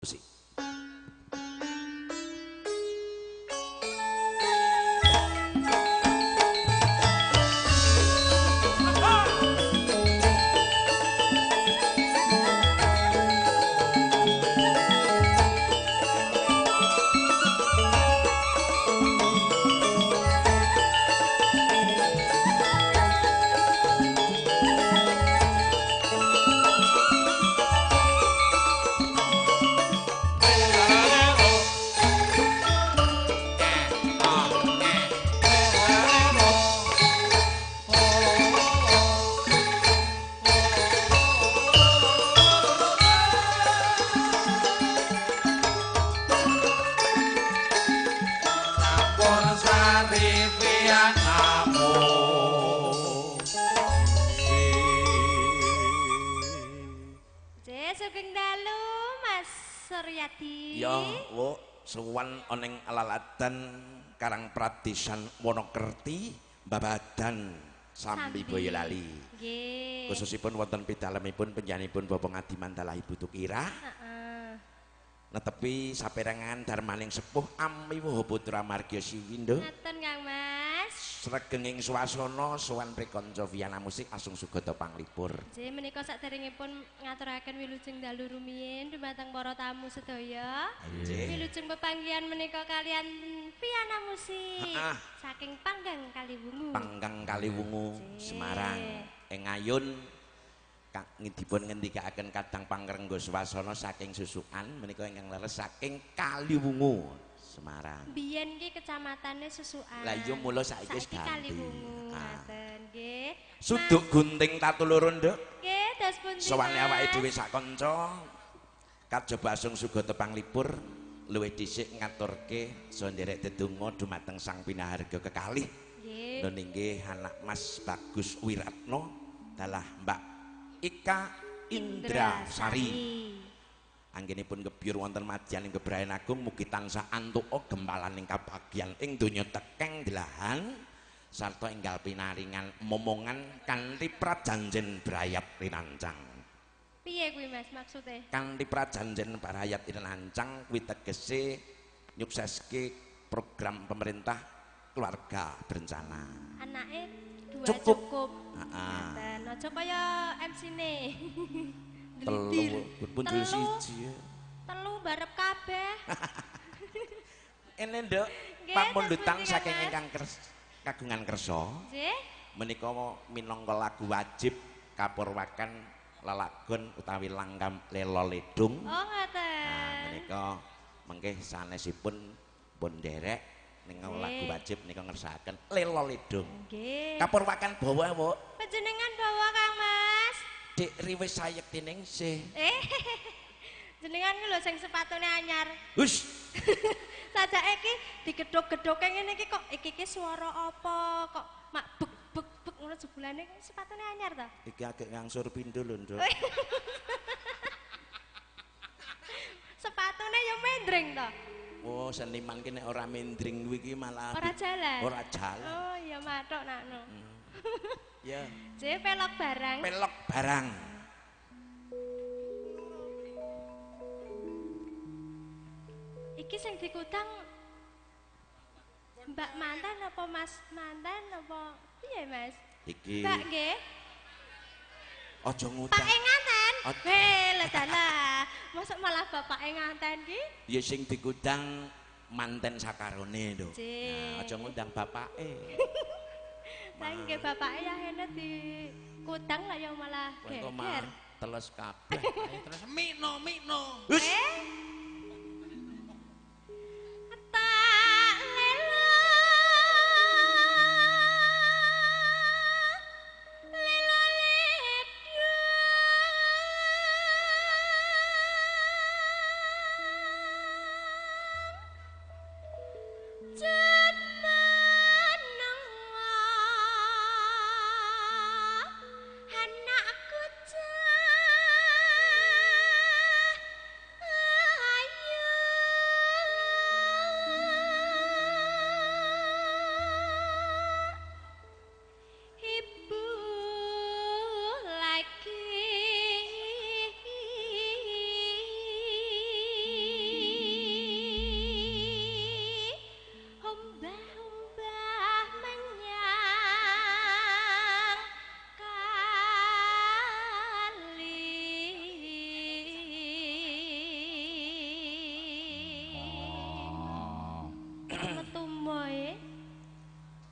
Musik. Sowan oneng alalatan Karang Pradisan Wonokerti Babadan Sambi Boyolali. Nggih. Khususipun wonten pidalemipun panjenenganipun Bapak Ngadi Mandala Ibu Tukirah. Heeh. Netepi saperangan darmaning sepuh amiwuh putra margya siwindo. Ngaten Kang Mas. Sregenging swasana sowan prekanca Viana Musik asung sugata panglipur. Nggih, menika saderengipun ngaturaken wilujeng dalu rumiyin dumateng para tamu sedaya. Wilujeng pepanggihan menika kalian Viana Musik saking Panggang Kaliwungu. Panggang Kaliwungu Semarang. Ing ayun dipun ngendikaaken kadang pangrengga swasana saking Susukan menika ingkang leres saking Kaliwungu Semarang. Biyen ki kecamatane Susukan. Lah iya mula saiki wis ganti. Kaliwungu ngaten nggih. Suduk gunting tatu loro, Nduk. Nggih, dos pundi. Sowane awake dhewe sak kanca kajaba asung sugata panglipur luwih dhisik ngaturke saha nderek dedonga dumateng Sang Pinaharga kekalih. Nggih. Nun inggih anak Mas Bagus Wiratno dalah Mbak Ika Indra Sari. Anggenipun gebyur wonten madyaning Gebrayan Agung mugi tansah antuka gempalaning kabagyan ing donya tekeng delahan sarta enggal pinaringan momongan kanthi prajanjen brayat linancang. Piye kuwi Mas maksude? Kanthi prajanjen brayat linancang kuwi tegese nyukseske program pemerintah keluarga berencana. Anake dua cukup. Heeh. Aja kaya MC-ne. Telu pun siji. Telu barep kabeh. Ene Nduk, pamundutan saking ingkang kagungan kersa. Nggih. Menika minangka lagu wajib kapurwakan lelagon utawi langgam lela ledung. Oh ngoten. Nah, menika mengke sanesipun pun nderek ning lagu wajib nika ngersakaken lela ledung. Nggih. Kapurwakan bawa, Bu. Panjenengan bawa Kang Mas. Dik riwis sayekti ningsih. Jenengan ku lho sing sepatune anyar. Hus. Sajake iki digedhog-gedhoke ngene iki kok iki iki swara apa kok mak bek bek bek ngono jebulane sepatune anyar ta? Iki agek ngangsur pindho lho, Nduk. Sepatune ya mendring ta? Oh, seniman ki nek ora mendring kuwi iki malah ora jalan. Ora jalan. Oh, ya mathok nakno. Ya. Jeh pelok barang. Pelok barang. Iki sing dikutang Mbak mantan apa Mas mantan apa piye Mas? Iki. Mbak nggih. Aja ngutang. Pake nganten. Heh, lha dalah. Mosok malah bapake nganten ki? Ya sing dikutang manten sakarone lho. Nah, aja ngundang bapake. Lah nggih bapake ya hene dikutang lah ya malah geger. Teles kabeh. Terus mikno mikno. Hus. Tak lelo lelo ledung anakku cah.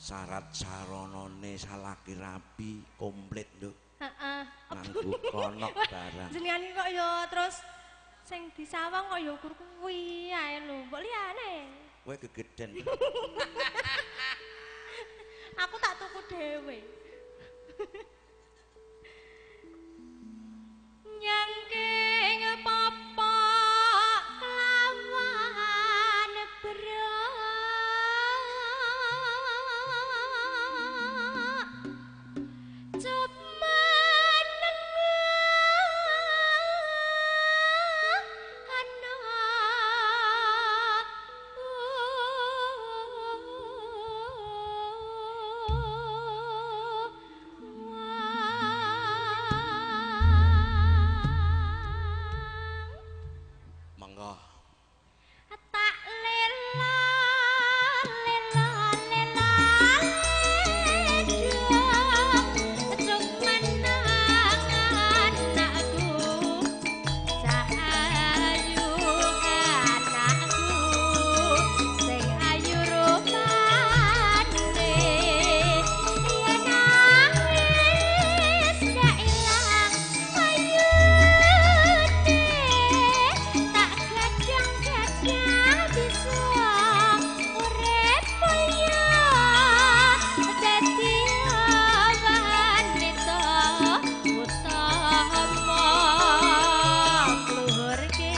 Syarat saranane salaki rabi komplit lho. Heeh. Nganggo konok barang. Jenengan iki kok ya terus sing disawang kok ya ukur kuwi ae lho, mbok liyane. Kowe gegeden. Aku tak tuku dhewe. Nyangking popok kelawan brok cuman Monggo. Tak lela lela lela ledang cuk menang anakku cahayu anakku sing ayu rupane yen nangis gak ilang ayune tak gadang-gadang bisa urip mulya dadi wanita utama ngluhurke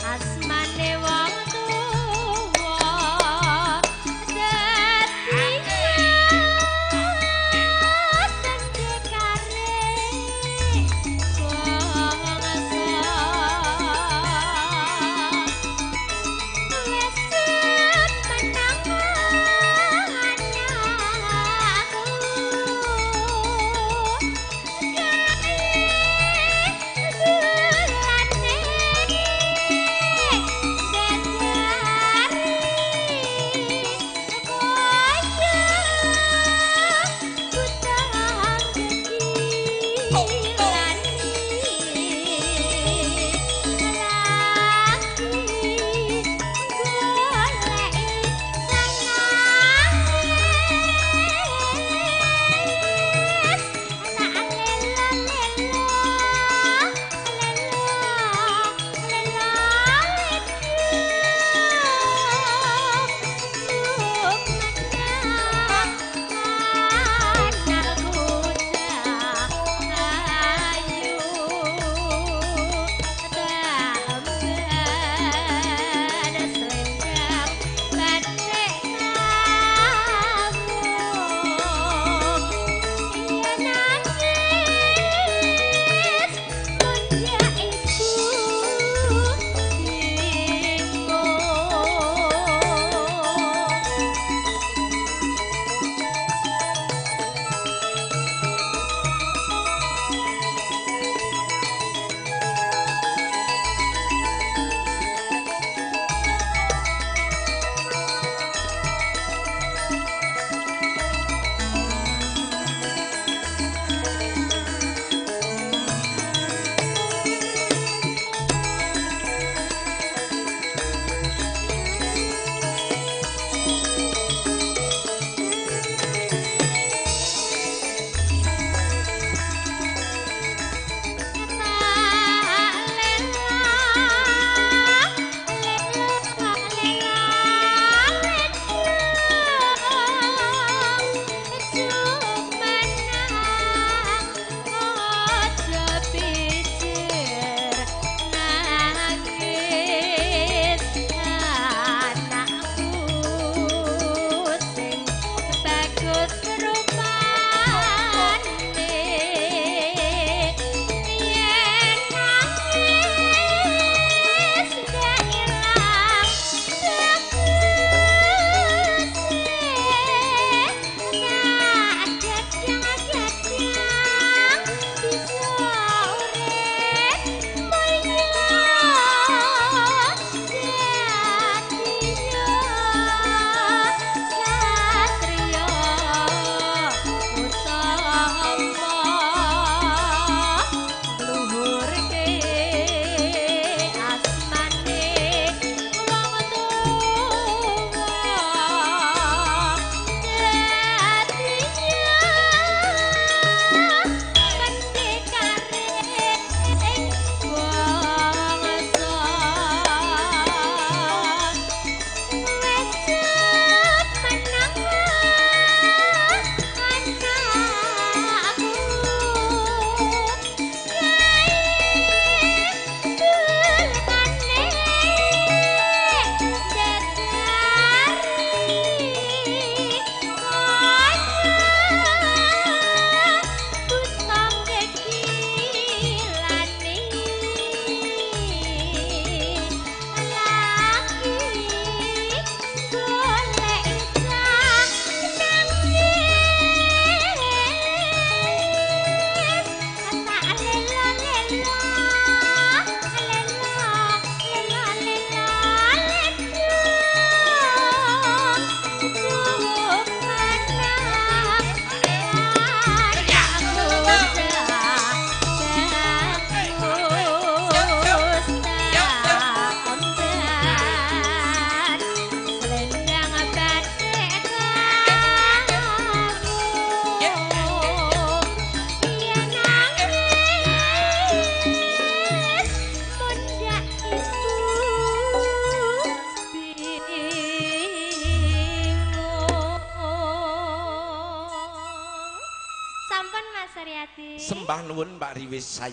asmane wong tuwa dadi sendikane bangsa wis nuwun Mbak Riwis.